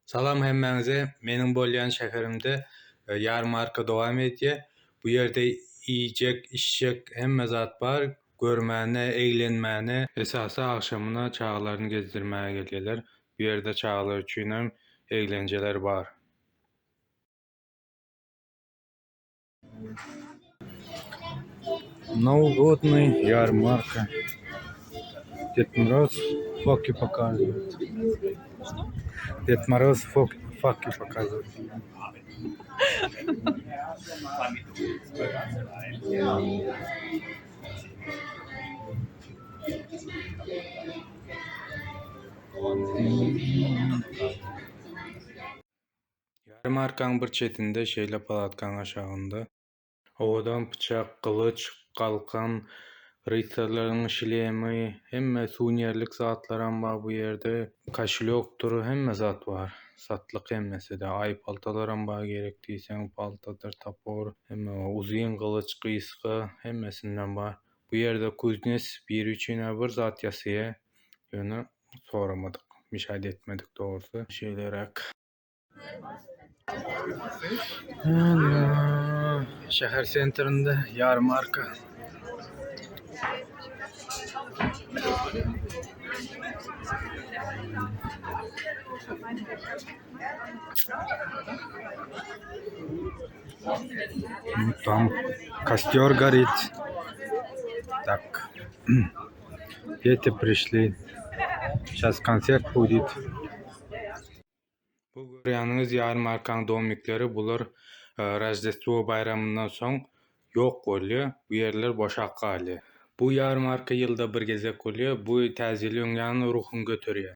Salam hemmäňize meniň bolýan şäherimde ýarmarka dowam edýä bu ýerde iýjek içjek hemme zat bar görmäne eglenmäne esasy agşamyna çagalaryny gezdirmäge gelýäler bu ýerde çagalar üçinem eglenjeler bar. Nowgodnyý ýarmarka. Ded Moroz foki pokazywat. Ded Moroz foki pokazywat. Ýarmarkaň bir çetinde şeýle palatkaň aşagynda. Owadan pyçak, gylyç, galkan, rysarlaryň şlemi, hemme suwnerlik zatlaram bar bu ýerde. Koşelýokdyr, hemme zat bar. Satlyk hemmesi-de. Aýpaltalaram bar gerek diýseň, paltadyr, topor, hemme bar. Uzyn gylyç, gysga, hemmesinden bar. Bu ýerde kuznes biri üçin-ä bir zat ýasaýar, ýöne soramadyk, mişat etmedik dogrusy. Şeýleräk. Şäher sentrinde ýarmarka. Tam kostýor gorit. Tak. Deti prişli. Şas konsert budit. Bu görýäniňiz ýarmarkaň domikleri bular Roždestwo baýramyndan soň ýok bolýar, bu ýerler boşap galýar. Bu ýarmarka ýylda bir gezek bolýar, bu täze ýyl öňýany ruhuňy göterýär.